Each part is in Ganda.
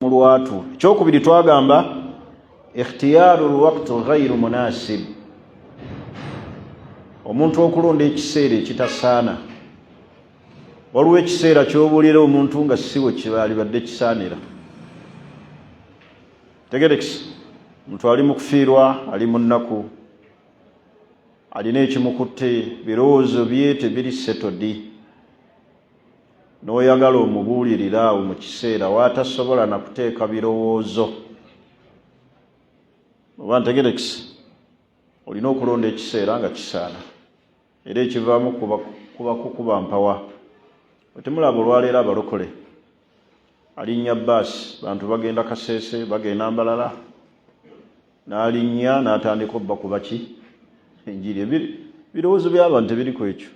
Mu lwatu ekyokubiri twagamba ikhtiyaaru lwaktu ghairu munasib, omuntu okulonda ekiseera ekitasaana. Waliwo ekiseera ky'obuulira omuntu nga si we kibalibadde kisaanira. Tegerekisi, omuntu ali mu kufiirwa, ali mu nnaku, alina ekimukutte, birowoozo bye tebiri setodi, n'oyagala omubuulirire awo mu kiseera w'atasobola na kuteeka birowoozo. Oba ntegerekisi, olina okulonda ekiseera nga kisaana, era ekivaamu kuba kukuba mpawa. Otemulaba olwaleero abalokole alinnya baasi, bantu bagenda Kasese, bagenda Mbalala, n'alinnya n'atandika obbakuba ki enjiri. Ebirowoozo by'abantu tebiri ku ekyo.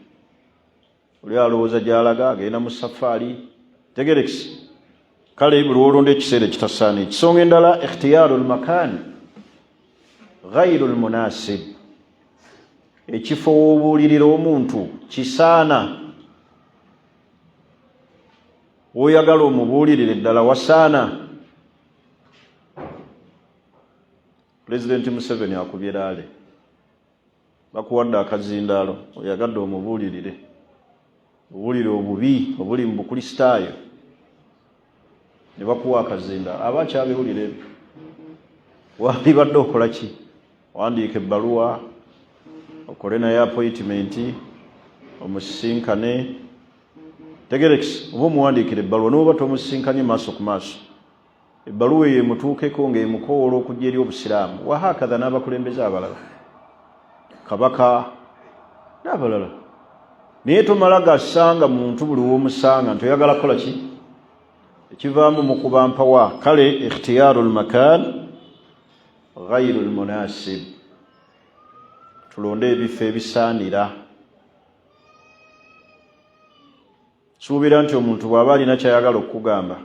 Oli alowooza gy'alaga, agenda mu safaari. Tegerekisi, kale buli wolonda ekiseera ekitasaana. Ekisonga endala, ikhtiyaaru lmakaani ghairu lmunasib, ekifo w'obuulirira omuntu kisaana, woyagala omubuulirire ddala wasaana. Pulezidenti Museveni akubye laale, bakuwadde akazindaalo, oyagadde omubuulirire, obuulire obubi obuli mu Bukristaayo, ne bakuwa akazindaalo, aba akyabiwulira ebyo? Wandibadde okola ki? Wandiika ebbaluwa, okole naye apoyitimenti, omusisinkane. Tegerekisi, oba omuwandiikira ebbaluwa, n'oba tomusisinkanye maaso ku maaso, ebbaluwa eyo emutuukeko ng'emukowoola okujja eri Obusiraamu. Wahakatha n'abakulembeze abalala, kabaka n'abalala. Naye tomala gasanga muntu buli w'omusanga nti oyagala kukola ki, ekivaamu mukuba mpawa. Kale ikhtiyaaru lmakan ghairu lmunasib, tulonde ebifo ebisaanira. Suubira nti omuntu bw'aba alina kyayagala okukugamba,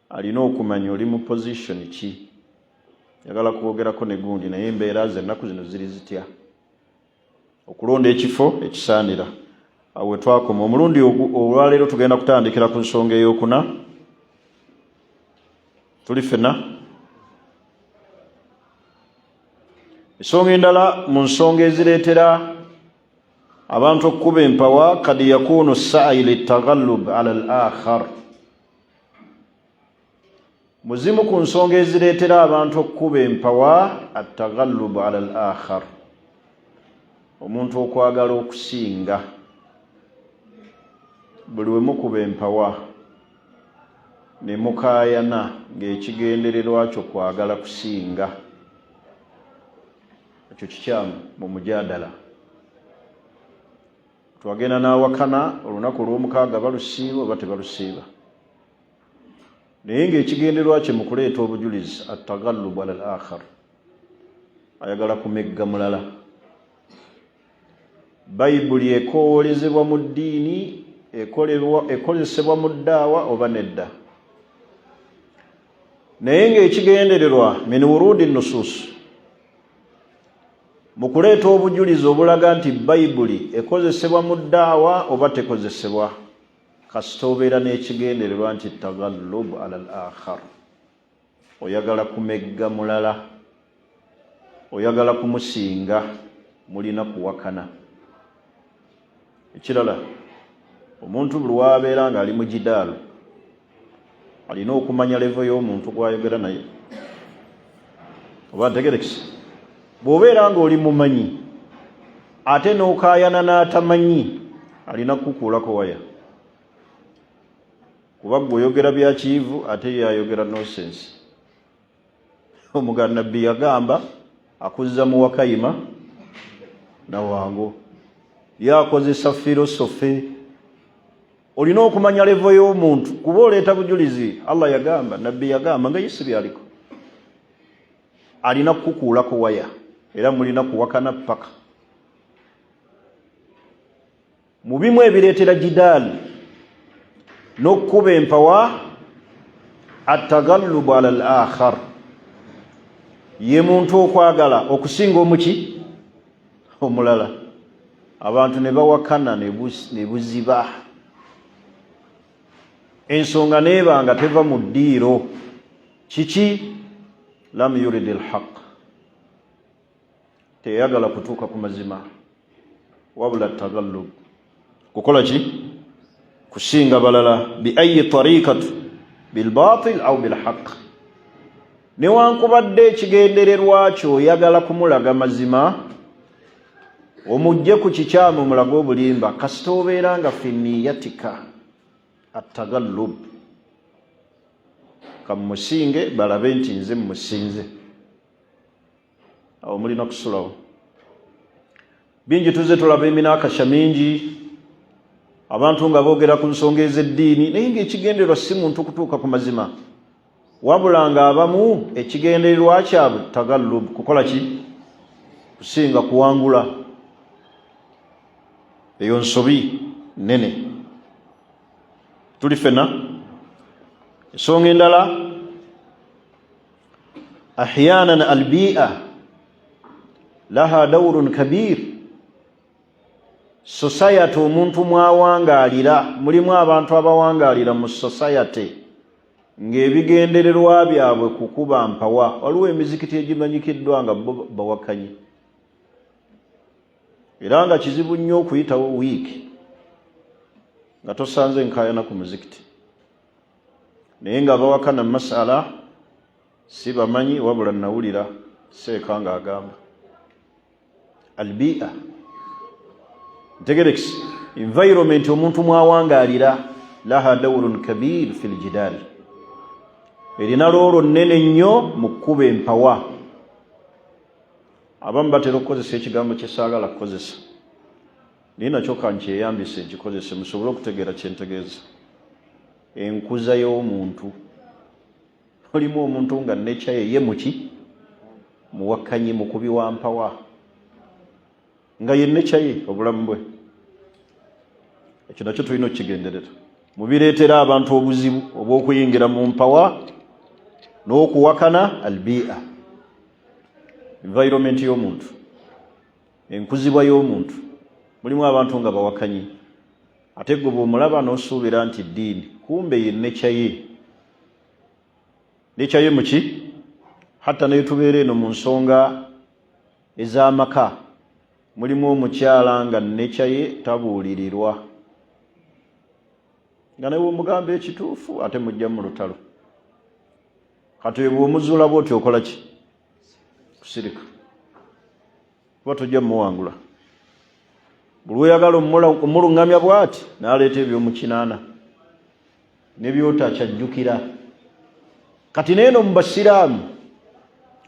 alina okumanya oli mu position ki. Njagala kwogerako ne gundi, naye embeera ze ennaku zino ziri zitya? Okulonda ekifo ekisaanira. Awo we twakoma omulundi olwaleero, tugenda kutandikira ku nsonga eyokuna. Tuli ffenna. Ensonga endala mu nsonga ezireetera abantu okukuba empawa, kad yakunu saayi litaghallub ala al akhar. Muzimu ku nsonga ezireetera abantu okukuba empawa, ataghallubu ala al akhar, omuntu okwagala okusinga. Buli we mukuba empawa ne mukaayana ng'ekigendererwa kyo kwagala kusinga, ekyo kikyamu mu mujadala. Twagenda n'awakana olunaku olw'omukaaga balusiiba oba tebalusiiba, naye ng'ekigenderwa kye mu kuleeta obujulizi ataghallubu ala al akhar, ayagala kumegga mulala. Bayibuli ekowoolezebwa mu ddiini, ekozesebwa mu ddaawa oba nedda, naye ng'ekigendererwa min wurudi nusuus, mu kuleeta obujulizi obulaga nti Bayibuli ekozesebwa mu ddaawa oba tekozesebwa, kasita obeera n'ekigendererwa nti taghallub ala al akhar, oyagala kumegga mulala, oyagala kumusinga, mulina kuwakana. Ekirala, omuntu buli wabeera nga ali mu jidaalo, alina okumanya levo y'omuntu gwayogera naye. Oba ntegerekisa, bw'obeera ng'oli mumanyi ate n'okaayana n'atamanyi, alina kukukuulako waya, kuba gwe oyogera bya kiyivu ate ye ayogera nonsense. Omuga nabbi yagamba akuzza mu wakayima nawango, yakozesa filosofe. Olina okumanya levo y'omuntu, kuba oleeta bujulizi, Allah yagamba, nabbi yagamba, nga yesu byaliko, alina kukukuulako waya, era mulina kuwakana paka. Mu bimu ebireetera jidaali n'okukuba empawa, atagallubu ala al akhar, ye muntu okwagala okusinga omuki omulala, abantu ne bawakana ne buziba ensonga neeba nga teva mu ddiiro. Kiki? Lam yurid lhaq, teyagala kutuuka ku mazima, wabula tagallub, kukola ki? Kusinga balala, biayi tarikat, bilbatil au bilhaq. Newankubadde ekigendererwa kyo oyagala kumulaga mazima, omujje ku kikyamu, omulage obulimba, kasita obeera nga fi niyatika atagallub, kamusinge balabe nti nze mmusinze. Awo mulina kusulawo bingi. Tuzze tulaba eminakasha mingi, abantu nga boogera ku nsonga ez'eddiini, naye ng'ekigendererwa si muntu kutuuka ku mazima, wabula ng'abamu ekigendererwa kyabwe tagallub, kukola ki? Kusinga, kuwangula. Eyo nsobi nene. Tuli fena. Ensonga endala, ahyanan albia laha daurun kabir, society omuntu mwawangaalira. Mulimu abantu abawangaalira mu society ng'ebigendererwa byabwe kukuba mpawa. Waliwo emizikiti egimanyikiddwa nga bo bawakanyi, era nga kizibu nnyo okuyitawo wiiki nga tosanze nkaayana ku muzikiti, naye nga bawakana masala si bamanyi, wabula nawulira seeka ng'agamba albia ntegerekisi, environment omuntu mwawangaalira, laha daurun kabir fi ljidal, erina loolo nnene nnyo mu kkuba empawa. Abamu batera okukozesa ekigambo kyesaagala kukozesa, naye nakyo kankyeyambise nkikozese musobole okutegeera kyentegeeza. Enkuza y'omuntu, olimu omuntu nga nekyaye ye muki muwakanyi, mukubi wa mpawa, nga ye nekyaye obulamu bwe. Ekyo nakyo tulina okukigenderera mubireetera abantu obuzibu obw'okuyingira mu mpawa n'okuwakana. Albia, environment y'omuntu, enkuzibwa y'omuntu, mulimu abantu nga bawakanyi, ate gwe bw'omulaba n'osuubira nti ddiini, kumbe ye nekyaye, nekyaye muki. Hatta naye tubeera eno mu nsonga ez'amaka, mulimu omukyala nga nekyaye tabuulirirwa, nga naye omugamba ekituufu ate mujja mu lutalo. Kati bw'omuzuula bwoti okola ki? Kusirika, kuba tojja mumuwangula. Buli lwoyagala omuluŋŋamya bwati n'aleeta ebyomukinaana nebyotakyajjukira. Kati neeno mu basiraamu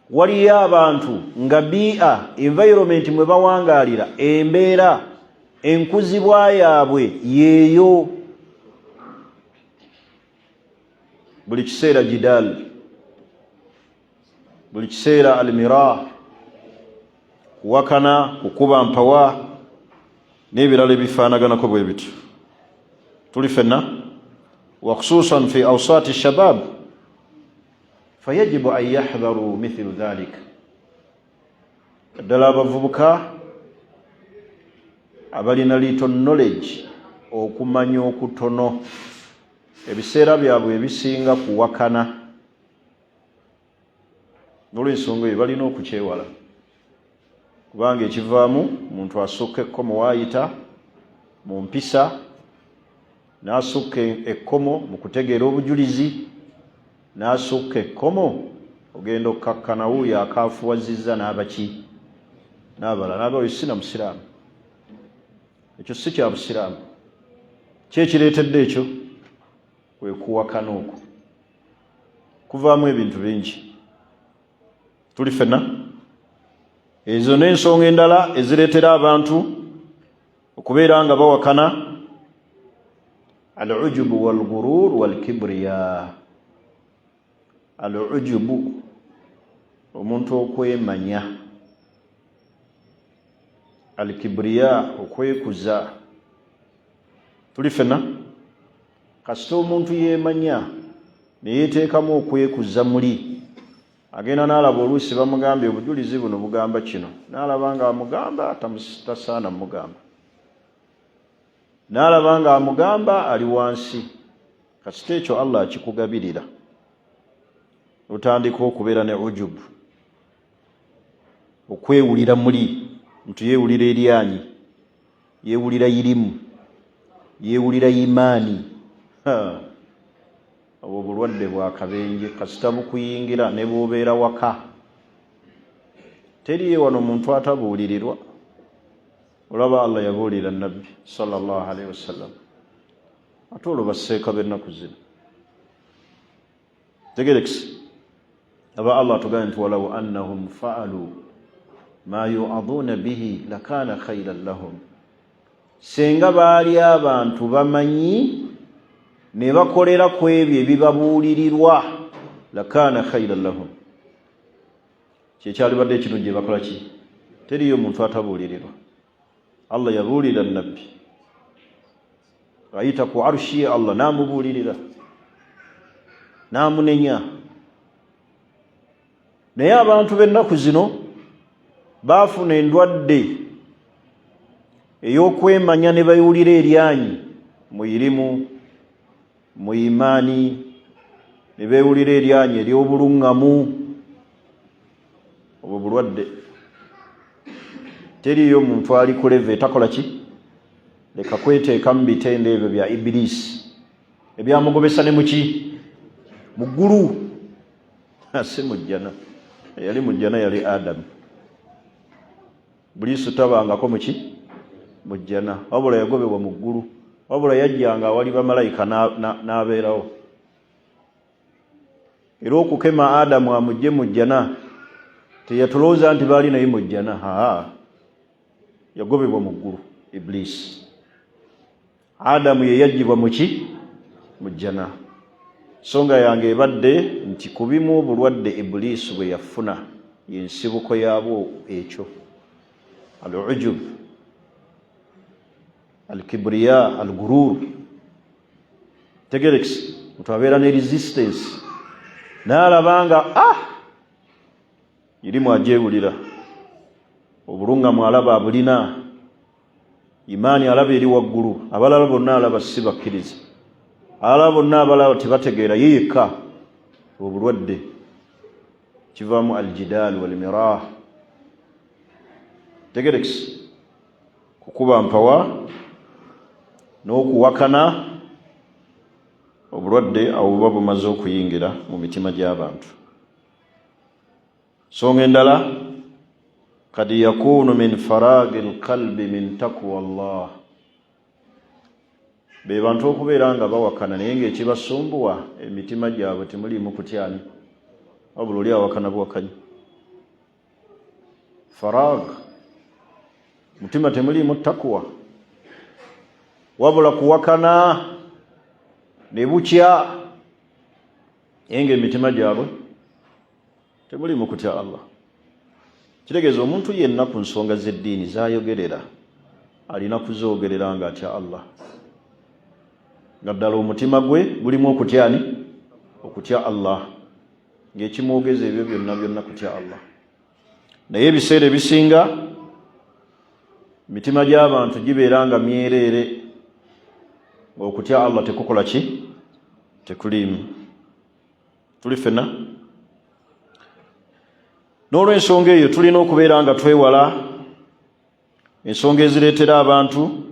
waliyo abantu nga bia environment mwe bawangaalira, embeera enkuzibwa yaabwe yeeyo, buli kiseera jidal, buli kiseera almira, kuwakana, kukuba mpawa n'ebirala ebifaanaganako bwe bityo. Tuli fenna. Wakhususan fi awsati shabab, fayajibu an yahdharu mithlu dhalik, ddala abavubuka abalina little knowledge, okumanya okutono, ebiseera byabwe ebisinga kuwakana. Nolwensonga eyo balina okukyewala, kubanga ekivaamu muntu asukka ekkomo waayita mu mpisa, n'asukka ekkomo mu kutegeera obujulizi, n'asukka ekkomo, ogenda okukakkana wuuyo akaafuwazizza n'abaki n'abalala n'abaoyo si na musiraamu. Ekyo si kya busiraamu. Ki ekireetedde ekyo? Kwe kuwakana okwo kuvaamu ebintu bingi. Tuli fenna. Ezo n'ensonga endala ezireetera abantu okubeera nga bawakana, al ujubu walgurur walkibriya. Al ujubu, omuntu okwemanya, alkibriya, okwekuza. Tuli fenna. Kasita omuntu yeemanya neyeteekamu okwekuza, muli agenda n'alaba oluusi bamugambye obujulizi buno bugamba kino, n'alaba nga amugamba tasaana mugamba, n'alaba nga amugamba ali wansi. Kasita ekyo Allah akikugabirira. Otandika okubeera ne ujubu, okwewulira muli nti yeewulira eryanyi, yeewulira irimu, yeewulira imaani. Obwo obulwadde bwa kabenje, kasita bukuyingira ne bw'obeera waka. Teriyo wano muntu atabuulirirwa. Olaba Allah yabuulira Nabbi sallallahu alaihi wasallam, ate olwo baseeka b'ennaku zino. Tegerekisi aba Allah atugambye nti walau annahum faalu ma yuaduuna bihi lakaana khairan lahum, senga baali abantu bamanyi ne bakolera ku ebyo ebibabuulirirwa, lakaana khairan lahum, kyekyalibadde ekirungi. Gye bakola ki? Teriyo muntu atabuulirirwa. Allah yabuulira Nabbi ayita ku arushi ye, Allah n'amubuulirira n'amunenya. Naye abantu b'ennaku zino baafuna endwadde ey'okwemanya ne bayiwulira eryanyi mu irimu, mu imaani, ne beewulira eryanyi ery'obuluŋŋamu. Obwo bulwadde. Teriiyo muntu ali ku level etakola ki? Leka kweteeka mu bitendo ebyo bya Ibilisi ebyamugobesa ne muki mu ggulu, si mu jjana. Eyali mu jjana yali Adamu. Buliisu tabangako muki mu jjana, wabula yagobebwa mu ggulu, wabula yajjanga awali bamalayika n'abeerawo. Era okukema Adamu amugye mu jjana, teyatulowooza nti baali naye mu jjana. Haa, yagobebwa mu ggulu Ibilisi. Adamu ye yaggyibwa muki mu jjana. Nsonga yange ebadde nti ku bimu obulwadde Ibuliisi bwe yafuna, yensibuko yaabwo ekyo al ujub, al kibriya, al gurur. Tegerekisi muntu abeera ne resistance n'alaba nga irimu agyewulira, obulungamu alaba abulina, imaani alaba eri waggulu, abalala bonna alaba si bakkiriza, abalala bonna abalaba tebategeera, ye yekka. Obulwadde kivaamu aljidaal walmirah. Tegerekisi kukuba mpawa n'okuwakana. Obulwadde awo buba bumaze okuyingira mu mitima gy'abantu. Nsonga endala, kad yakunu min faragi lqalbi min takwa llah, be bantu okubeera nga bawakana naye ngaekibasumbuwa emitima gyabwe temuliimu kutyani, wabula oli awakana buwakanyi. Farag, mutima temuliimu takuwa, wabula kuwakana ne bukya, naye nga emitima gyabwe temuliimu kutya Allah. Kitegeeza omuntu yenna ku nsonga z'eddiini zayogerera alina kuzoogerera nga atya Allah, nga ddala omutima gwe gulimu okutyani? Okutya Allah, ng'ekimwogeza ebyo byonna byonna kutya Allah. Naye ebiseera ebisinga mitima gy'abantu gibeera nga myereere, ng'okutya Allah tekukola ki? Tekuliimu. Tuli ffenna n'olw'ensonga eyo tulina okubeera nga twewala ensonga ezireetera abantu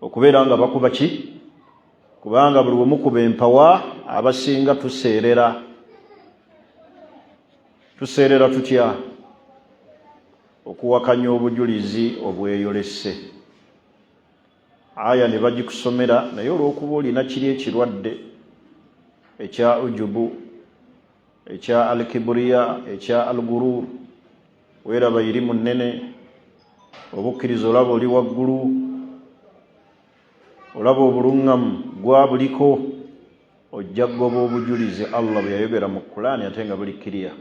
okubeera nga bakuba ki, kubanga buli wemukuba empawa abasinga tuseerera. Tuseerera tutya? Okuwakanya obujulizi obweyolese. Aya ne bagikusomera, naye olw'okuba olina kiri ekirwadde ekya ujubu, ekya alkiburiya, ekya algurur, weeraba iri mu nnene, obukkiriza olaba oli waggulu, olaba obuluŋŋamu gwabuliko, ojja kugoba obujulizi Allah bwe yayogera mu Kulaani ate nga buli kiriya.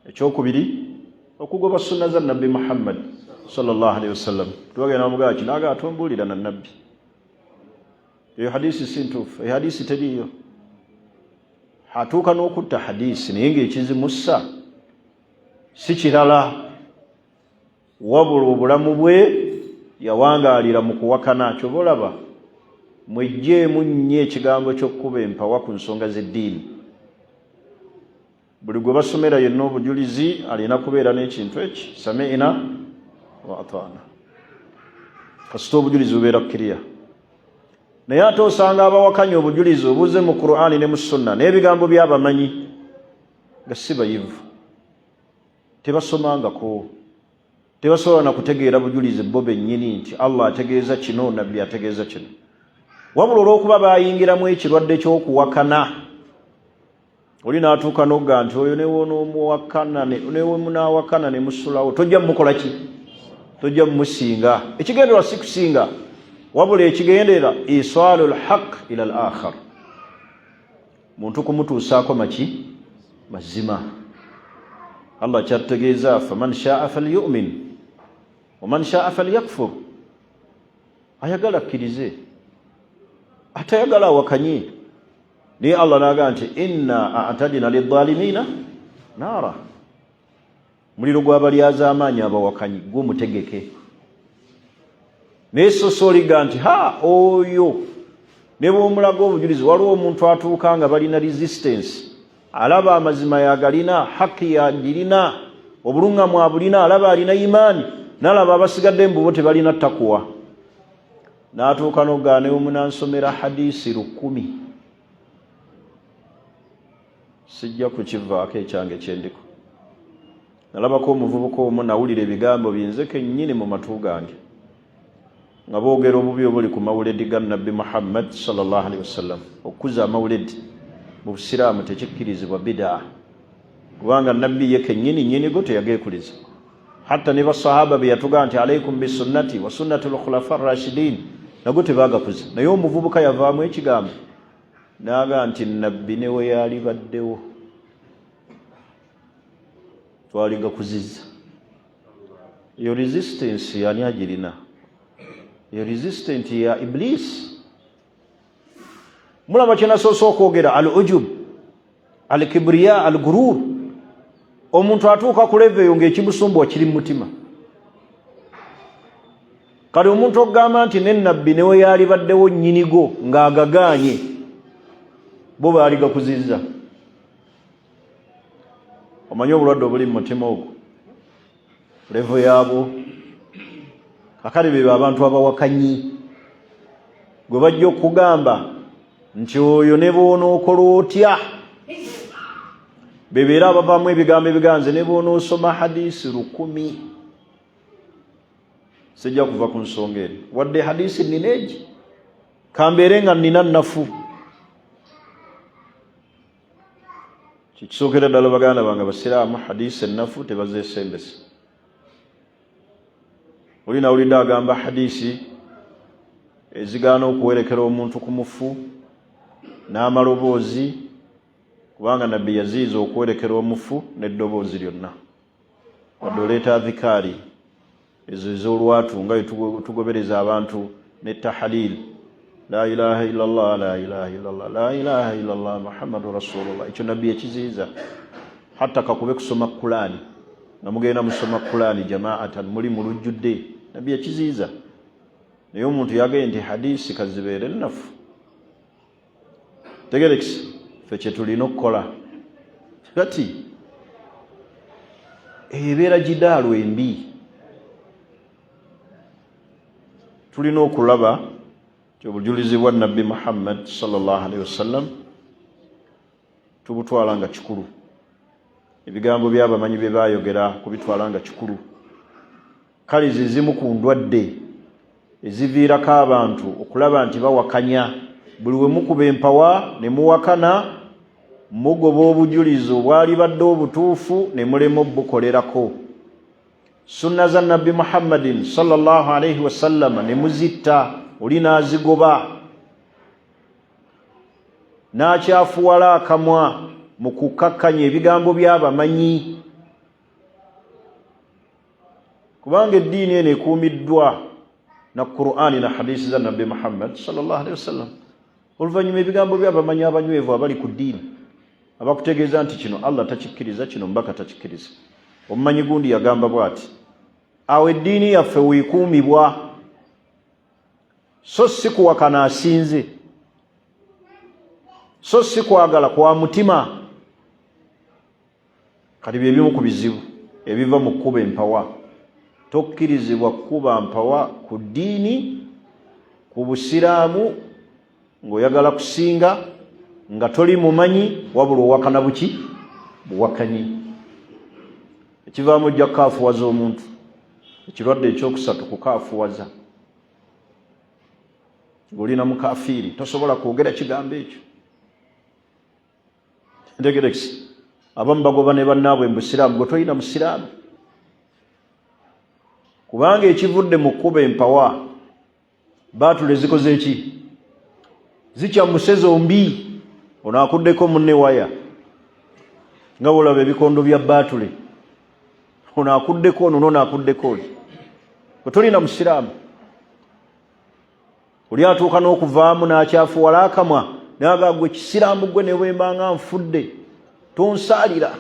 Ekyokubiri, okugoba sunna za Nabbi Muhammad sallallahu alaihi wasallam. Tubagenda bamugaa kino, aga atumbuulira na Nabbi, eyo hadisi si ntuufu, eyo hadisi teriiyo. Atuuka n'okutta hadisi, naye ng'ekizimussa si kirala, wabula obulamu bwe yawangaalira mu kuwakana. Kyoba olaba mwejjeemu nnyo ekigambo ky'okukuba empawa ku nsonga z'eddiini. Buli gwe basomera yenna obujulizi alina kubeera n'ekintu eki samiina wa ataana, kasita obujulizi bubeera kiriya. Naye ate osanga abawakanya obujulizi obuze mu Qur'ani ne mu sunna n'ebigambo by'abamanyi nga si bayivu, tebasomangako, tebasobola na kutegeera bujulizi bo bennyini nti Allah ategeeza kino, nabbi ategeeza kino, wabula olw'okuba bayingiramu ekirwadde ky'okuwakana, oli n'atuuka n'ogga nti oyo newonomuwakana newemunawakana ne musulawo tojja mumukola ki, tojja mumusinga. Ekigendererwa si kusinga, wabula ekigenderera isaalu lhaq ila al akhar, muntu kumutuusaako maki mazima. Allah kyatutegeeza, faman shaa falyumin waman shaa falyakfur, ayagala akkirize, atayagala awakanye. Naye Allah naga nti inna atadina lidhalimina naara, muliro gw'abalyazaamaanyi abawakanyi gwo mutegeke. Naye sosa oliga nti ha oyo ne bw'omulaga obujulizi, waliwo omuntu atuuka nga balina resistance, alaba amazima yagalina, haki yagirina, obulungamu abulina, alaba alina imaani, nalaba abasigadde mbubo tebalina takuwa, n'atuuka n'okugaa ne wemunansomera hadisi 1000 sijja kukivaako ekyange kyendiko. Nalabako omuvubuka omu, nawulira ebigambo binze kennyini mu matu gange nga boogera obubi obuli ku mawuledi ga Nabbi Muhammad sallallahu alaihi wasallam. Okukuza amawuledi mu Busiraamu tekikkirizibwa, bidaa, kubanga Nabbi ye kennyini nnyinigo teyageekuliza. Hatta ne basahaba be yatugaa nti alaikum bisunnati wa sunnati lkhulafa rashidin, nago tebagakuza. Naye omuvubuka yavaamu ekigambo naga nti Nabbi ne we yalibaddewo twaligakuzizza. Eyo resistance yani agirina? Eyo resistant ya Iblis. Mulaba kyenasoose okwogera, al ujub, al kibriya, al gurur. Omuntu atuuka ku leve eyo ng'ekimusumbuwa kiri mu mutima. Kale omuntu okugamba nti ne Nabbi newe yalibaddewo nnyinigo ng'agagaanye, bo baaligakuzizza. Omanyi obulwadde obuli mu mutima ogwo, levo yaabwo. Kakale bebo abantu abawakanyi gwe bajja okugamba nti oyo ne bw'onookola otya, bebeera abavaamu ebigambo ebiganze, ne bw'onoosoma hadisi 1000 sijja kuva ku nsonga eno, wadde hadisi nina egi kambeere nga nina nnafu. Kikisookera ddala, baganda bange Abasiraamu, hadisi ennafu tebazeesembesa. Oli nawulidde agamba hadisi ezigaana okuwerekera omuntu ku mufu n'amaloboozi, kubanga Nabbi yaziiza okuwerekera omufu n'eddoboozi lyonna, wadde oleeta adhikaari ezo ez'olwatu nga tugobereza abantu ne tahalil, la ilaha illallah, la ilaha illallah, la ilaha illallah, Muhammadu rasulullah. Ekyo Nabbi yakiziiza. Hatta kakube kusoma Kulaani, nga mugenda musoma Kulaani jamaatan, muli mu lujjudde, Nabbi yakiziiza. Naye omuntu yagee nti hadisi kazibeere nnafu. Tegerekisa ffe kyetulina okukola kati ebeera gidaalu embi. Tulina okulaba nti obujulizi bwa Nabbi Muhammad sallallahu alaihi wasallam tubutwala nga kikulu, ebigambo by'abamanyi bye bayogera kubitwala nga kikulu. Kale ze zimu ku ndwadde eziviirako abantu okulaba nti bawakanya. Buli we mukuba empawa ne muwakana, mugoba obujulizi obwalibadde obutuufu ne mulema obukolerako. Sunna za Nabbi Muhammadin sallallahu alaihi wasallama ne muzitta, oli n'azigoba n'akyafuwala akamwa mu kukkakkanya ebigambo by'abamanyi, kubanga eddiini eno ekuumiddwa na Qur'ani na hadisi za Nabbi Muhammad sallallahu alaihi wasallam. Oluvannyuma ebigambo by'abamanyi abanywevu abali ku ddiini abakutegeeza nti kino Allah takikkiriza, kino mbaka takikkiriza, omumanyi gundi yagamba bw'ati, awo eddiini yaffe weekuumibwa, so si kuwakana asinze, so si kwagala kwa mutima. Kati byebimu ku bizibu ebiva mu kkuba empawa. Tokkirizibwa kukuba mpawa ku ddiini, ku busiraamu, ng'oyagala kusinga, nga toli mumanyi, wabula owakana buki buwakanyi. Ekivaamu ojja kukaafuwaza omuntu. Ekirwadde ekyokusatu kukaafuwaza. Ng'olina mukafiiri tosobola kwogera kigambo ekyo. Ntegerekisi abamu bagoba ne bannaabwe mu busiraamu, gwe tolina musiraamu, kubanga ekivudde mu kkuba empawa baatula ezikoze eki zikyamuse zombi, ono akuddeko munne waya nga wolaba ebikondo bya baatule, ono akuddeko ono nono akuddeko oli, gwe tolina musiraamu. Oli atuuka n'okuvaamu n'akyafuwala akamwa naga gwe kisiraamu gwe ne bwemba nga nfudde tonsaalira.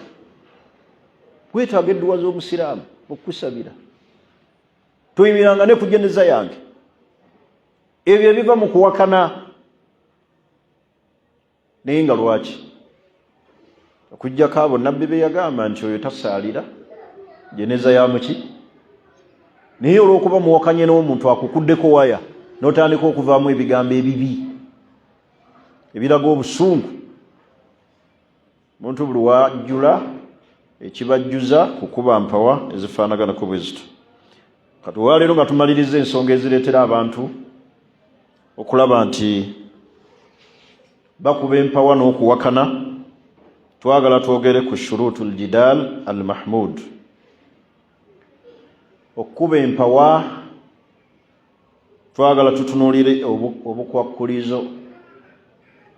Gwetaaga edduwa z'omusiraamu okukusabira, toyimiranga ne kujeneza yange. Ebyo ebiva mu kuwakana. Naye nga lwaki okujjako abo nabbi be yagamba nti oyo tasaalira jeneza ya muki? Naye olw'okuba muwakanye n'omuntu akukuddeko waya n'otandika okuvaamu ebigambo ebibi ebiraga obusungu. Muntu buli wajjula ekibajjuza kukuba mpawa ezifaanaganako bwe zito. Kati olwaleero nga tumaliriza ensonga ezireetera abantu okulaba nti bakuba empawa n'okuwakana, twagala twogere ku shurutu ljidal al mahmud, okukuba empawa. Twagala tutunuulire obukwakkulizo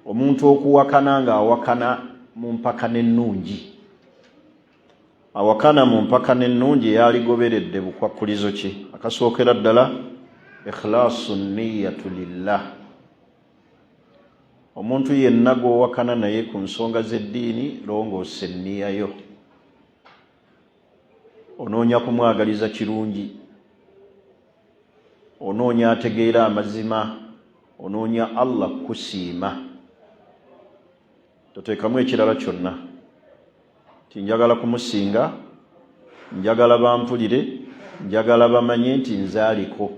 omuntu okuwakana ng'awakana mu mpakana ennungi, awakana mu mpakana ennungi eyaligoberedde bukwakkulizo ki? Akasookera ddala, ikhlaasu niyatu lillah. Omuntu yenna gw'owakana naye ku nsonga z'eddiini, longoosa enniyayo. Onoonya kumwagaliza kirungi, onoonya ategeera amazima, onoonya Allah kukusiima. Toteekamu ekirala kyonna nti njagala kumusinga, njagala bampulire, njagala bamanye nti nzaaliko.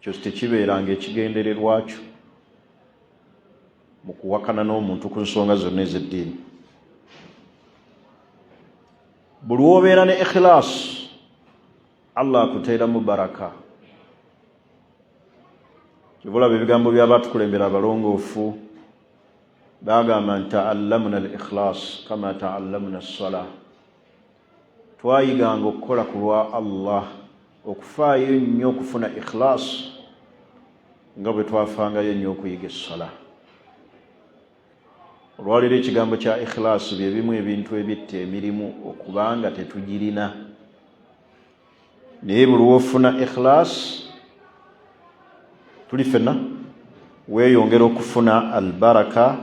Ekyo tekibeeranga ekigendererwa kyo mu kuwakana n'omuntu ku nsonga zonna ez'eddiini. Buli wobeera ne ikhilaas, Allah akuteeramu baraka. Kyova olaba ebigambo by'abatukulembera abalongoofu, bagamba nti taallamuna al ikhilaas kama taallamuna ssala, twayiganga okukola ku lwa Allah, okufaayo ennyo okufuna ikhilaas nga bwe twafangayo ennyo okuyiga essala. Olwaleero ekigambo kya ikhilaasi bye bimu ebintu ebitta emirimu okubanga tetugirina, naye buli wofuna ikhilaasi tuli fenna weeyongera okufuna albaraka,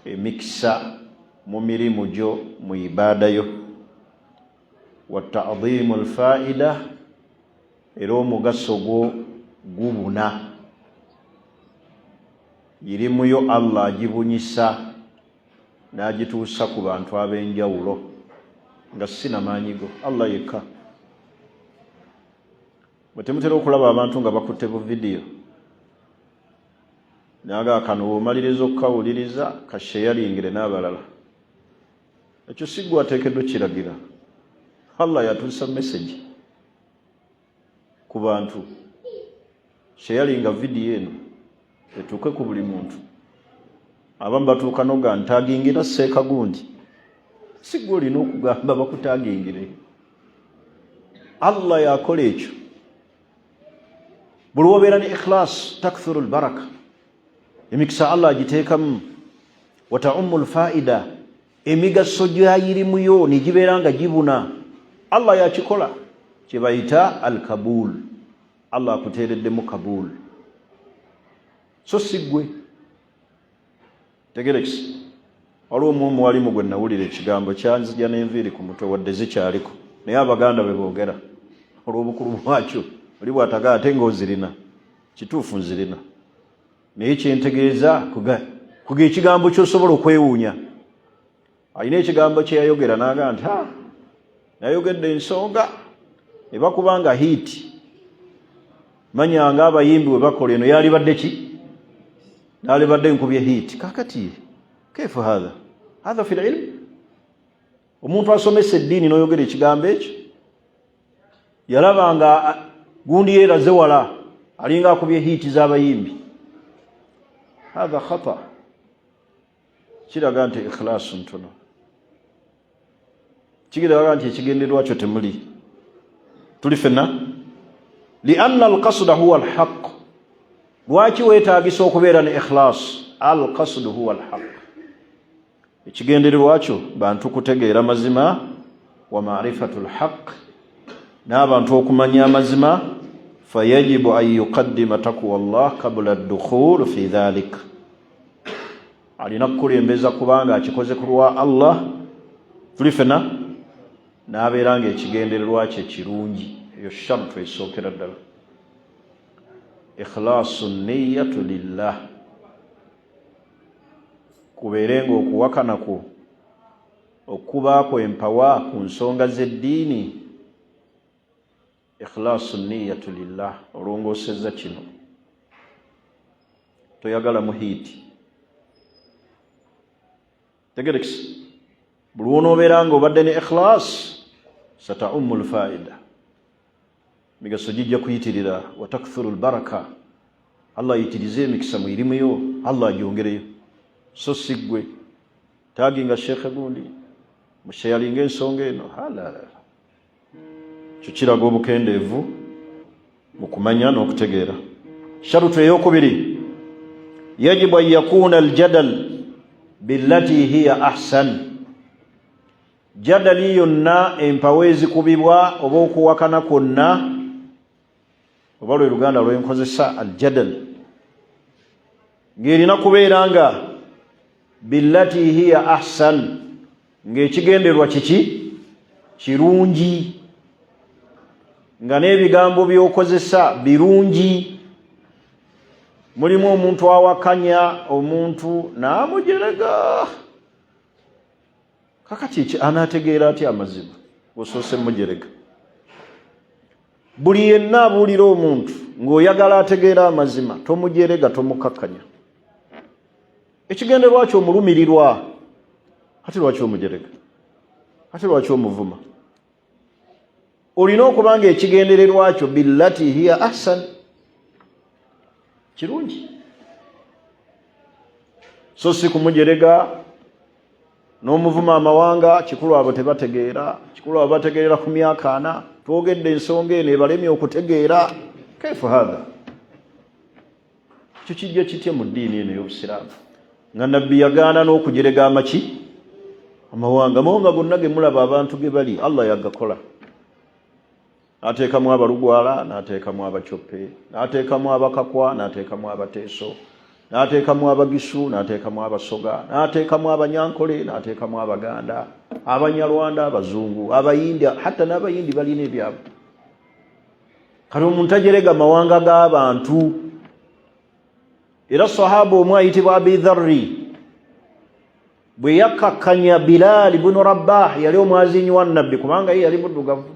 emikisa mu mirimu gyo, mu ibaada yo, wa ta'dhimu alfaida, era omugaso gwo gubuna. Irimuyo Allah agibunyisa n'agituusa ku bantu ab'enjawulo nga si na maanyi go, Allah yekka. Bwe temutera okulaba abantu nga bakutte bu vidiyo naga kano bw'omaliriza okukawuliriza kasheyaringire n'abalala, ekyo si gwe ateekeddwa kiragira. Allah yatuusa message ku bantu. Sheyaringa vidiyo eno etuuke ku buli muntu. Abamu batuuka noga ntagingira seeka gundi, si gwe olina okugamba bakutagingire, Allah yakola ekyo. Buli wobeera ne ikhlas takthuru lbaraka, emikisa Allah agiteekamu, wataumu lfaida, emigaso gyayirimuyo negibeera nga gibuna. Allah yakikola, kyebayita alkabul. Allah akuteereddemu kabul, so si ggwe. Tegerekisi waliwo omu omuwalimu gwe nawulira ekigambo kyanzija n'enviiri ku mutwe, wadde zikyaliko, naye abaganda bwe boogera olw'obukulu bwakyo, oli bw'ataga ate ng'ozirina. Kituufu nzirina, naye kyentegeeza kuga ekigambo ky'osobola okwewuunya. Alina ekigambo kye yayogera n'agamba nti ha nayogedde ensonga ebakuba nga hiiti manya nga abayimbi bwe bakola eno yalibadde ki nalibadde nkubye hiiti. Kakati kaifu hatha hatha fi lilm, omuntu asomesa eddiini n'oyogera ekigambo ekyo, yalaba nga gundi yeeraze wala alinga akubye hiiti z'abayimbi. Hatha khata, kiraga nti ikhlaasu ntono, kiraga nti ekigendererwa kyo temuli. Tuli fenna lianna alqasda huwa alhaq. Lwaki weetagisa okubeera ne ikhlas? Alqasdu huwa alhaq, ekigendererwa kyo bantu kutegeera mazima, wa marifatu lhaq, n'abantu okumanya amazima. Fayajibu an yuqaddima taqwa llah qabula ddukhul fi dhalik, alina kukulembeza kubanga akikoze ku lwa Allah. Tuli fena n'abeera nga ekigendererwa kye kirungi. Eyo shartu esookera ddala, ikhlaasu niyatu lillah, kubeere nga okuwakana kwo okubaako empawa ku nsonga z'eddiini, ikhlaasu niyatu lillah, olongoosezza kino, toyagala muhiiti. Tegerekisa, buli wonoobeera nga obadde ne ikhlas, sataumu lfaida, emigaso gijja kuyitirira, watakthuru lbaraka, Allah ayitirize emikisa mu irimu yo, Allah agyongereyo. So si ggwe taginga shekhe gundi musheyalinga ensonga eno, halalala, kyo kiraga obukendeevu mu kumanya n'okutegeera. Sharutu eyokubiri, yajibu an yakuna aljadal billati hiya ahsan. Jadali yonna, empawo ezikubibwa oba okuwakana kwonna, oba lwe Luganda lwenkozesa aljadal, ng'erina kubeera nga billati hiya ahsan, ng'ekigenderwa kiki kirungi, nga n'ebigambo by'okozesa birungi. Mulimu omuntu awakanya omuntu n'amujerega. Kakati eki anaategeera atya amazima osoose mujerega? Buli yenna abuulira omuntu ng'oyagala ategeera amazima, tomujerega, tomukakkanya. Ekigenderwa kyo omulumirirwa, ate lwaki omujerega? Ate lwaki omuvuma? Olina okuba nga ekigendererwa kyo billati hiya ahsan kirungi, so si kumujerega n'omuvuma amawanga. Kikulu abo tebategeera, kikulu abo bategeerera ku myaka 40, twogedde ensonga eno ebalemye okutegeera. Kaifu hatha? Ekyo kijja kitya mu ddiini eno ey'obusiraamu nga nabbi yagaana n'okujerega amaki amawanga? Amawanga gonna ge mulaba abantu ge bali, Allah yagakola, n'ateekamu abalugwala, n'ateekamu abacoppe, n'ateekamu abakakwa, n'ateekamu abateeso, n'ateekamu abagisu, n'ateekamu abasoga, n'ateekamu abanyankole, n'ateekamu abaganda, abanyarwanda, abazungu, abayindi, hatta n'abayindi balina ebyabwe. Kati omuntu tajerega mawanga g'abantu. Era sahaba omu ayitibwa Abi Dharri bwe yakkakkanya Bilaali bunu Rabbah, yali omwazinyi wa nabbi, kubanga ye yali muddugavu,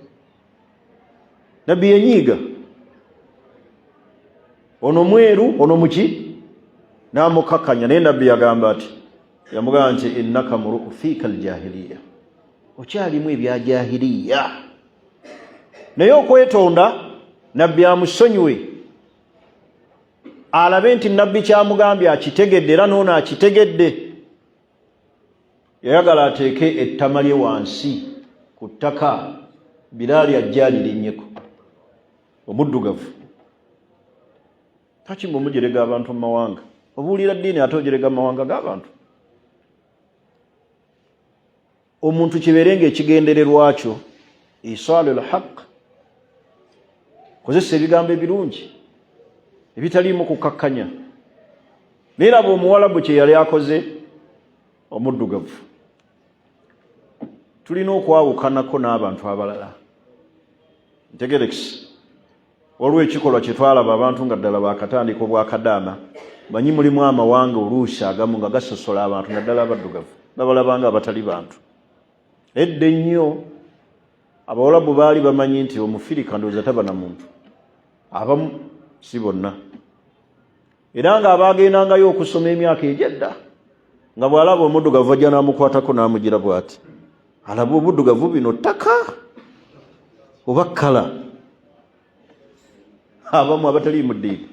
nabbi yenyiiga, ono mweru, ono muki, n'amukakkanya. Naye nabbi yagamba ati, yamugamba nti innaka muruu fiika aljahiliya, okyalimu ebya jahiliya. Naye okwetonda nabbi amusonyiwe, alabe nti nabbi kyamugambye akitegedde, era noono akitegedde. Yayagala ateeke ettama lye wansi ku ttaka, Biraali ajja alirinnyeko, omuddugavu. Kakimba omujerega abantu mu mawanga, obuulira ddiini ate ojerega mu mawanga g'abantu. Omuntu kibeere nga ekigendererwa kyo isaalu lhaq, kozesa ebigambo ebirungi ebitaliimu kukakkanya. Naye laba omuwalabu kye yali akoze omuddugavu. Tulina okwawukanako n'abantu abalala. Ntegerekisi, waliwo ekikolwa kye twalaba abantu nga ddala bakatandika obwakadaama. Manyi mulimu amawanga oluusi agamu nga gasosola abantu, naddala abaddugavu. Babalabanga abatali bantu. Edda ennyo Abawalabu baali bamanyi nti Omufirika ndowooza taba na muntu, abamu si bonna, era nga abaagendangayo okusoma emyaka egyedda nga bw'alaba omuddugavu ajja n'amukwatako n'amugira bw'ati, alaba obuddugavu bino ttaka oba kkala. Abamu abatali mu ddiini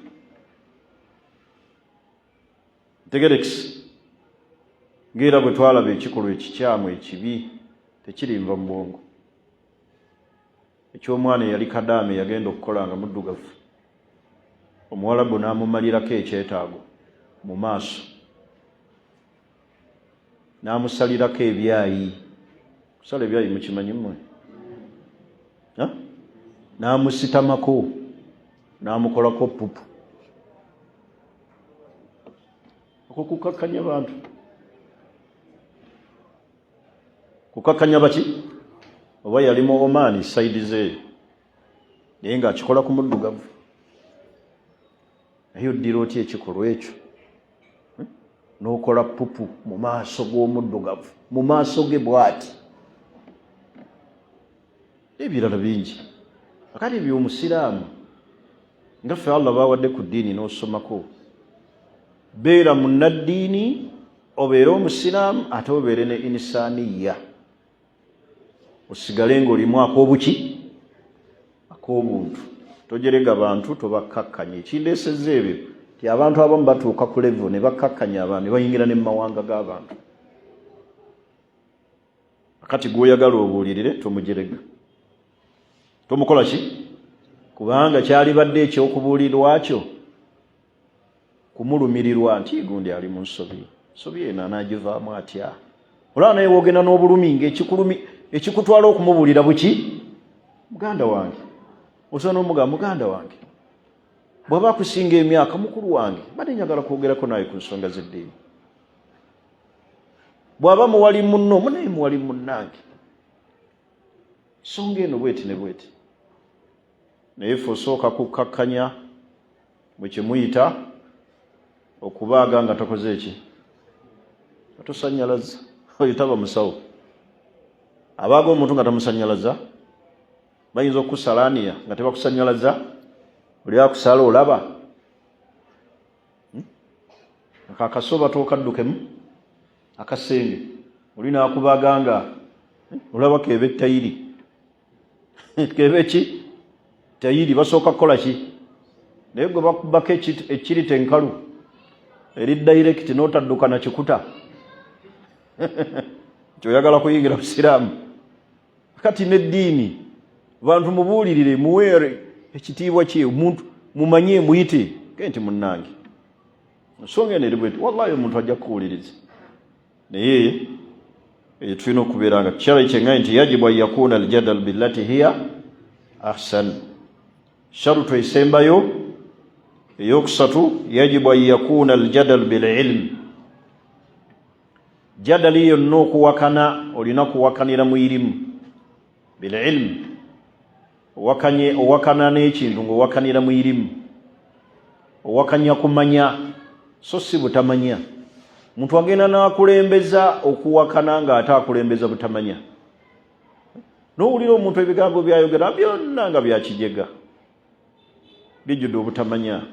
ntegerekisi ng'era bwe twalaba ekikolwa ekikyamu ekibi tekirinva mu bwongo eky'omwana eyali kadaama eyagenda okukola nga muddugavu, Omuwalabu n'amumalirako ekyetaago mu maaso n'amusalirako ebyayi. Kusala ebyayi mukimanyi mmwe? N'amusitamako n'amukolako pupu. Okwo kukakkanya bantu, kukakkanya baki? Oba yali mu Omaani saidi zeeyo, naye ng'akikola ku muddugavu. Naye oddira otya ekikolwa ekyo n'okola pupu mu maaso g'omuddugavu, mu maaso ge bw'ati? Ebirala bingi. Akati ebyo omusiraamu nga ffe Allah bawadde ku ddiini n'osomako, beera munnaddiini, obeere omusiraamu, ate obeere ne inisaaniya, osigale ng'olimu ak'obuki ak'obuntu, tojerega bantu, tobakkakkanya. Ekindeesezza ebyo ti abantu abamu batuuka ku levo ne bakkakkanya abantu ne bayingira ne mu mawanga g'abantu. Akati gw'oyagala obuulirire tomujerega, tomukola ki, kubanga kyalibadde ekyokubuulirwa kyo kumulumirirwa nti gundi ali mu nsobi, nsobi eno anaagivaamu atya? Olaba naye wogenda n'obulumi ng'ekikulumi ekikutwala okumubuulira buki, muganda wange, osobola n'omugamba muganda wange bw'aba akusinga emyaka, mukulu wange, mbadde njagala kwogerako naye ku nsonga z'eddiini. Bw'aba muwali munno, munaye muwali munnange, nsonga eno bweti ne bweti. Naye ffe osooka kukkakkanya mwe kyemuyita okubaaga nga tokoze eki, nga tosanyalaza. Oyo taba musawo. Abaaga omuntu nga tamusanyalaza, bayinza okukusalaaniya nga tebakusanyalaza, oli akusala olaba Akakasoba tokaddukemu akasenge, oli nakubaga nga olaba kebe tayiri kebe ki tayiri, basooka kukola ki? Naye gwe bakubako ekirita enkalu eri direct n'otadduka na kikuta nti oyagala kuyingira busiraamu. Kati n'eddiini bantu mubuulirire, muweere ekitiibwa kye omuntu, mumanye, muyite ge nti munnange ensonga eno eri bweti, wallahi omuntu ajja kukuwuliriza. Naye tulina okubeera nga kyala kyengaye nti yajibu an yakuna aljadal billati hiya ahsan. Sharutu esembayo eyokusatu, yajibu an yakuna aljadal bililm. Jadali yonna okuwakana olina kuwakanira mu irimu, bililm. Owakanye owakana n'ekintu ng'owakanira mu irimu, owakanya kumanya so si butamanya. Omuntu agenda n'akulembeza okuwakana ng'ate akulembeza butamanya, n'owulira omuntu ebigambo byayogera byonna nga byakijega, bijjudde obutamanya.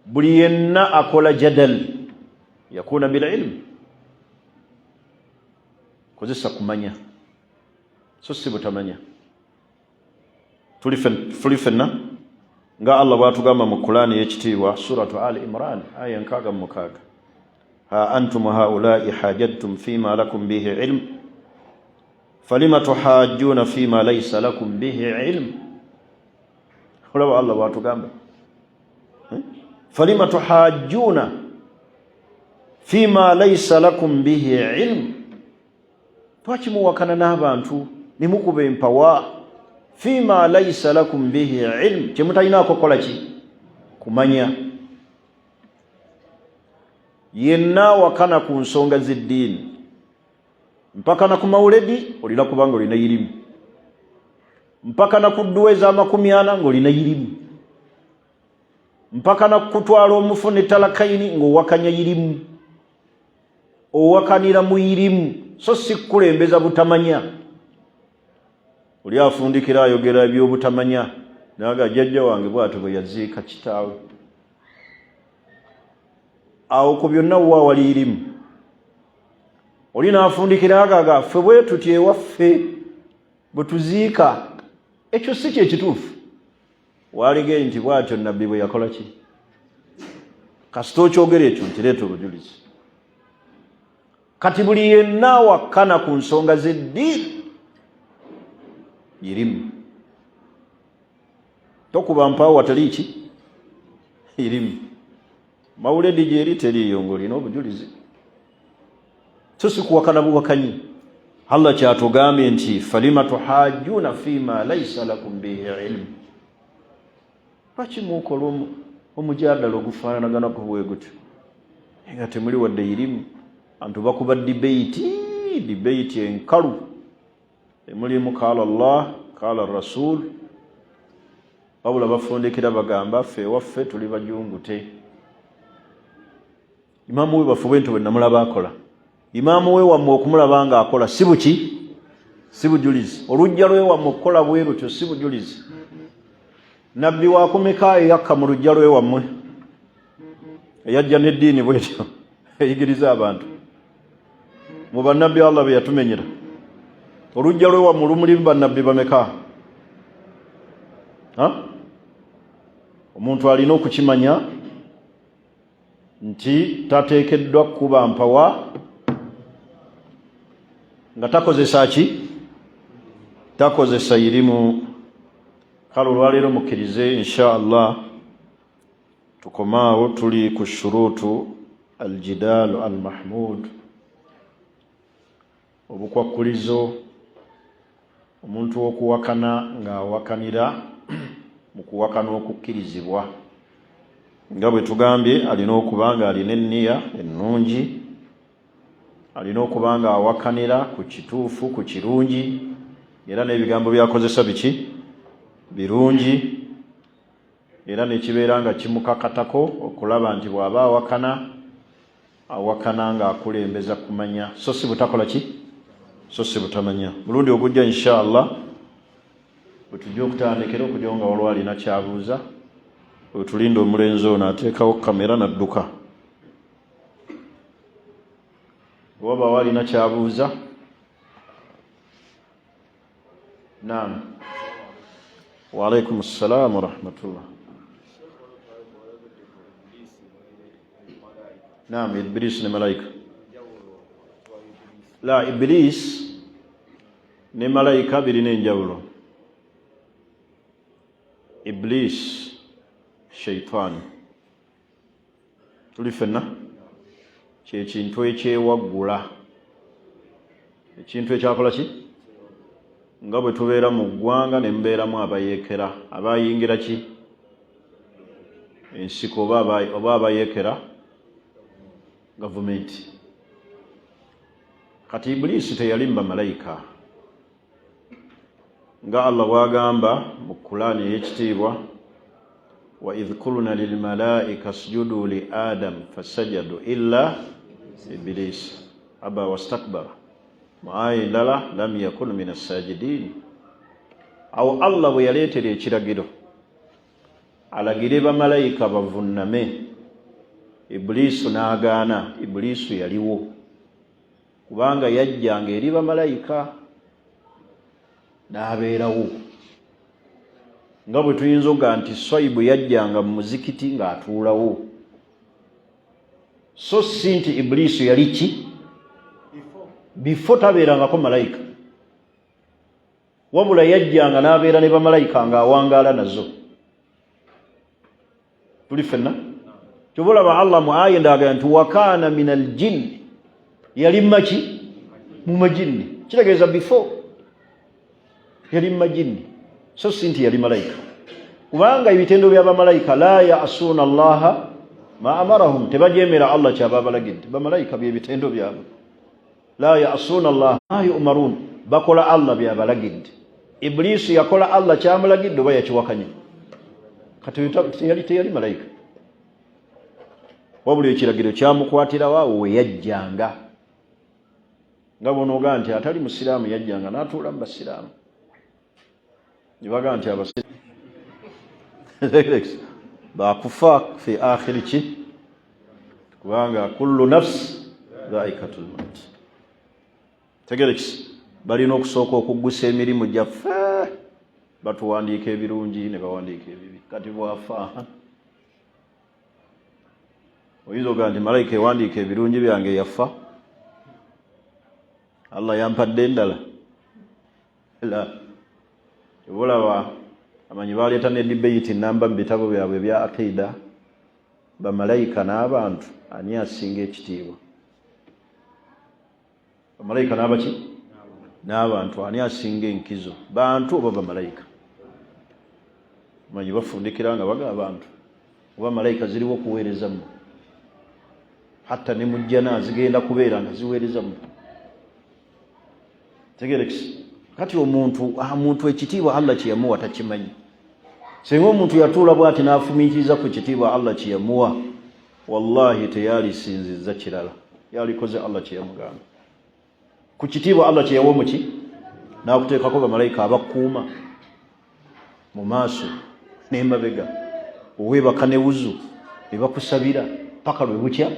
Buli yenna akola jadal yakuna bililmu, kozesa kumanya so si butamanya. Tuli fenna nga Allah bwatugamba mu Kulaani ey'ekitiibwa, Suratu Ali Imran aya 66, ha antum haulai hajajtum fima lakum bihi ilmu falima tuhajjuna fima laisa lakum bihi ilmu. Olaba Allah bwatugamba falima tuhajjuna fima laisa lakum bihi ilmu, lwaki muwakana n'abantu ne mukuba empawa fima laisa lakum bihi ilmu, kyemutalinaako kukola ki kumanya. Yenna awakana ku nsonga z'eddiini mpaka na ku mawuledi olina kuba nga olina irimu, mpaka na ku dduwa ez'amakumi ana ng'olina irimu, mpaka na kutwala omufu ne talakaini ng'owakanya irimu. Owakanira mu irimu, so si kukulembeza butamanya. Oli afundikira ayogera ebyobutamanya, naga jjajja wange bwatyo bwe yaziika kitaawe. Awo ku byonna wa wali irimu. Oli n'afundikira agaga ffe bwe tuti ewaffe bwe tuziika. Ekyo si kyekituufu. Walige nti bwatyo nabbi bwe yakola ki? Kasita okyogera ekyo nti leeta obujulizi. Kati buli yenna awakkana ku nsonga z'eddiini irimu, tokuba mpawo watali ki irimu. Mawuledi gyeri teriiyo ng'olina obujulizi, so si kuwakana buwakanyi. Allah kyatugambye nti falima tuhajjuna fima laisa lakum bihi ilmu, lwaki mukola omujadala ogufaananagana ku bwe gutyo nga temuli wadde irimu. Antu bakuba debate, debate enkalu emulimu kala Allah kala rasul, wabula bafundikira bagamba ffe ewaffe tuli bajungute. Imaamu we baffe bwentyo bwe namulaba akola. Imaamu we wammwe okumulaba nga akola si buki, si bujulizi. Olujja lwe wammwe okukola bwe lutyo si bujulizi. Nabbi wakumeka eyakka mu lujja lwe wammwe eyajja n'eddiini bwetyo eyigiriza abantu mu bannabbi Allah be yatumenyera? Olujja lwe wammwe lumulimu bannabbi bameka? Omuntu alina okukimanya nti tateekeddwa kukuba mpawa nga takozesa ki, takozesa irimu. Kale olwaleero mukkirize insha Allah tukomaawo. Tuli ku shuruutu aljidaalu almahmud, obukwakkulizo omuntu okuwakana ng'awakanira mu kuwakana okukkirizibwa. Nga bwe tugambye, alina okuba nga alina enniya ennungi, alina okuba nga awakanira ku kituufu, ku kirungi, era n'ebigambo by'akozesa biki birungi, era nekibeera nga kimukakatako okulaba nti bw'aba awakana, awakana ng'akulembeza kumanya, so si butakola ki, so si butamanya. Mulundi ogujja insha Allah bwe tujja okutandikira okujja nga waliwo alina kyabuuza, wetulinda omulenzi ono ateekawo kamera nadduka. Wabawo alina kyabuuza? Naam, waalaikum ssalam warahmatullah. Naam, Iblis ne malayika. La, Iblis ne malayika birina enjawulo. Iblis shaitaani, tuli ffenna, kyekintu ekyewaggula, ekintu ekyakola ki, nga bwe tubeera mu ggwanga ne mubeeramu abayeekera abayingira ki ensiko oba abayeekera gavumenti. Kati Ibuliisi teyali mu bamalayika, nga Allah bw'agamba mu Kulaani ey'ekitiibwa, wa idh kulna lilmalaika sjudu li Adam fasajadu illa Ibilisi aba wastakbara. Mu aya endala, lam yakun min assajidin. Awo Allah bwe yaleetera ekiragiro alagire bamalayika bavunname, Ibuliisu n'agaana. Ibuliisu yaliwo kubanga yajjanga eri bamalayika n'abeerawo, nga bwe tuyinza okuga nti Swaibu yajjanga mu muzikiti ng'atuulawo, so si nti Ibuliisu yali ki bifo, tabeerangako malayika, wabula yajjanga n'abeera ne bamalayika ng'awangaala nazo. Tuli ffenna? Kyova olaba Allah mu aya endagala nti wakaana min aljinni, yali maki mu majinni, kitegeeza before yali mu majinni, so si nti yali malayika, kubanga ebitendo bya bamalayika la yasuuna allaha ma amarahum, tebajemera Allah kyaba abalagidde. Bamalayika byebitendo byabwe, la yasuuna allaha ma yumaruun, bakola Allah byabalagidde. Ibuliisu yakola Allah kyamulagidde oba yakiwakanya? Kati teyali malayika, wabula ekiragiro kyamukwatirawo awo we yajjanga. Nga bw'onoogaa nti atali musiraamu yajjanga n'atuula mu basiraamu ne bagaa nti abasiraamu bakufa fi akhiri ki, kubanga kullu nafsi dhaikatul maut. Tegerekisi balina okusooka okuggusa emirimu gyaffe, batuwandiika ebirungi ne bawandiika ebibi. Kati bwafa oyinza ogamba nti malayika ewandiika ebirungi byange yafa, Allah yampadde endala la. Olaba amanyi baleeta ne debate namba mu bitabo byabwe ebya aqida, bamalayika n'abantu ani asinga ekitiibwa? Bamalayika n'abaki n'abantu ani asinga enkizo, bantu oba bamalayika? Manyi bafundikira nga baga abantu, oba malayika ziriwo okuweereza mu hatta ne mujjana zigenda kubeera nga ziweereza mu tegerekisi. Kati omuntu omuntu ekitiibwa Allah kyeyamuwa takimanyi. Singa omuntu yatuula bwati n'afumiitiriza ku kitiibwa Allah kyeyamuwa, wallahi teyalisinzizza kirala, yalikoze Allah kyeyamugamba. Ku kitiibwa Allah kyeyawa omuki n'akuteekako bamalayika abakuuma mu maaso n'emabega, oweebaka ne wuzu ne bakusabira paka lwe bukya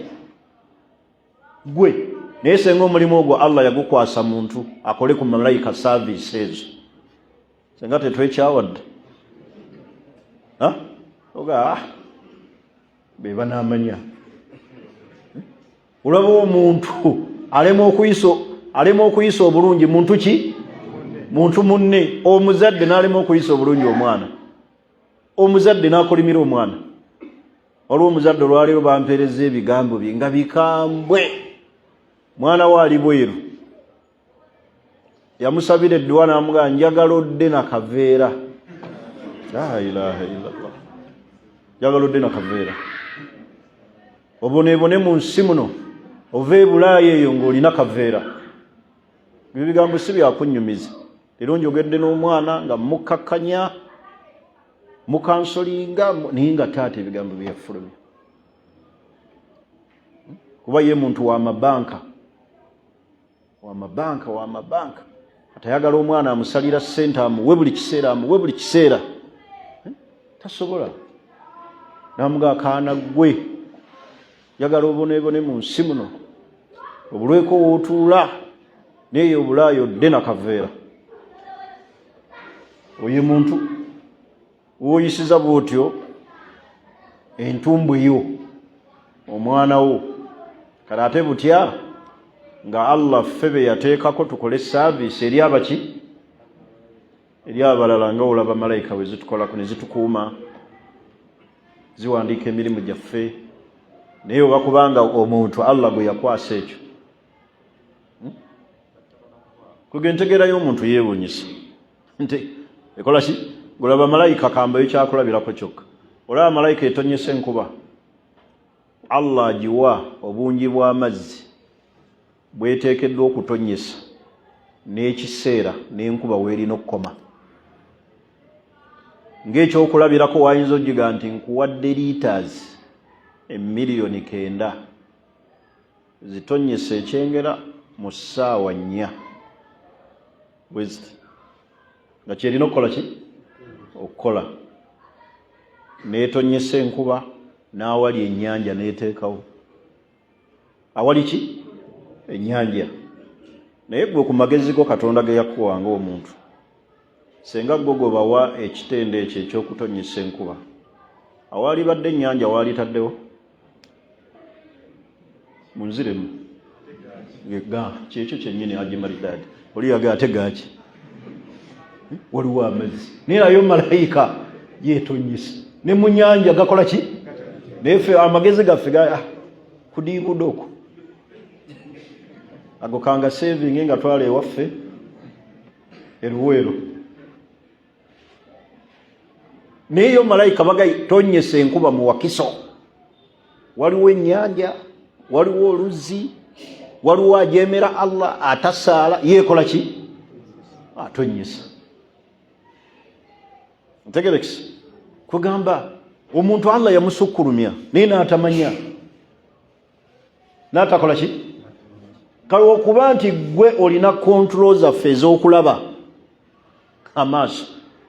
gwe. Naye senga omulimu ogwo Allah yagukwasa muntu akole ku malayika service ezo, senga tetwekyawadde oga ah, be banamanya. Olaba omuntu alema okuyisa obulungi muntu ki, muntu munne, omuzadde n'alema okuyisa obulungi omwana, omuzadde n'akolimira omwana. Waliwo omuzadde olwaleero bampeereza ebigambo bye nga bikambwe, mwana we ali bweru, yamusabira edduwa n'amugamba njagala odde na kaveera. La ilaha illallah, njagala odde na kaveera, oboneebone mu nsi muno, ova e Bulaaya eyo ng'olina kaveera. Ebyo bigambo si byakunnyumiza. Leero njogedde n'omwana nga mukkakkanya, mukansolinga, naye nga taata ebigambo bye yafulumya, kuba ye muntu wa mabanka, wa mabanka, wa mabanka, atayagala omwana amusalira ssente amuwe buli kiseera, amuwe buli kiseera, tasobola. Namuga akaana gwe njagala oboneebone mu nsi muno, obulweko wootuula neeyo obulaayo odde na kaveera. Oyo muntu woyisiza bwotyo entumbwe yo omwana wo, kale ate butya nga Allah ffe be yateekako tukole saaviisi eri abaki, eri abalala, nga olaba malayika bwe zitukolako ne zitukuuma, ziwandiika emirimu gyaffe. Naye oba kubanga omuntu Allah gwe yakwasa ekyo, Kuga entegeera y'omuntu yeewuunyisa nti ekola ki? Olaba malayika, kambayo kyakulabirako kyokka, olaba malayika etonyesa enkuba, Allah agiwa obungi bw'amazzi bweteekeddwa okutonyesa n'ekiseera n'enkuba weerina okukoma. Ng'ekyokulabirako wayinza ogiga nti nkuwadde liitaazi 9,000,000 zitonyesa ekyengera mu ssaawa 4 bweziti, nga kyerina okukola ki okukola, n'etonyesa enkuba n'awali ennyanja n'eteekawo awali ki ennyanja. Naye gwe ku magezi go Katonda ge yakuwa ng'omuntu, senga gwe gwe bawa ekitendo ekyo eky'okutonyesa enkuba, awaali badde ennyanja waalitaddewo munziremu ga kyekyo kyennyini. Haji Maridadi oli yaga ate gaaki waliwo amazzi, naye nayo malayika yetonyesa ne mu nyanja gakola ki? Naye ffe amagezi gaffe ga kudiikuda okwo ago kanga saving nga twala ewaffe eruweero. Naye yo malayika baga tonyesa enkuba mu Wakiso, waliwo ennyanja, waliwo oluzzi, waliwo ajemera Allah atasaala, yeekola ki atonyesa. Ntegerekisi kugamba omuntu Allah yamusukkulumya naye n'atamanya n'atakola ki. Kale okuba nti gwe olina control zaffe ez'okulaba amaaso,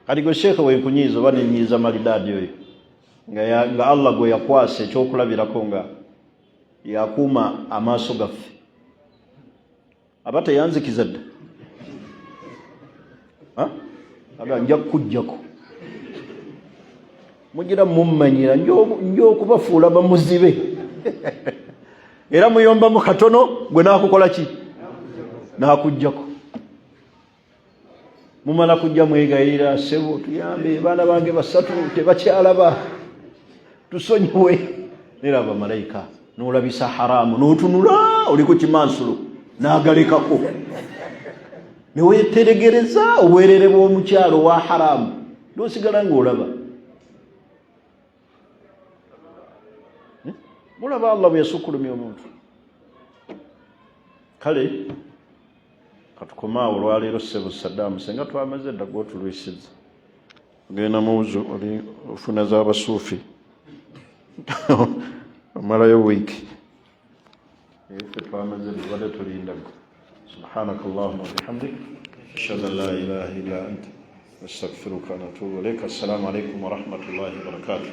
kati gwe sheekhe wenkunyiiza oba nenyiiza malidaadi oyo nga Allah gwe yakwasa ekyokulabirako nga yakuuma amaaso gaffe, aba teyanzikiza dda, aga nja kukujjako mugira mummanyira nja okubafuula bamuzibe era muyombamu katono gwe nakukola ki nakujjako. Mumala kujja mwegayirira, sebo tuyambe, baana bange basatu tebakyalaba, tusonyiwe. Neraba malayika nolabisa haramu notunula oli ku kimansulo nagalekako neweteregereza obwerere bw'omukyalo wa haramu nosigala ngaolaba. Mulaba Allah bwe yasukkulumya omuntu. Kale katukome awo olwaleero. Ssebo Saddam, senga twamaze dda, gwotulwisiza ogenda muwuzu oli ofuna z'abasuufi omalayo wiiki. Ffe twamaze, tubadde tulindago. Subhanaka allahuma wabihamdik, ashhadu an la ilaha illa anta, astaghfiruka wa natubu ilaik. Assalamu alaikum warahmatullahi wabarakatuh.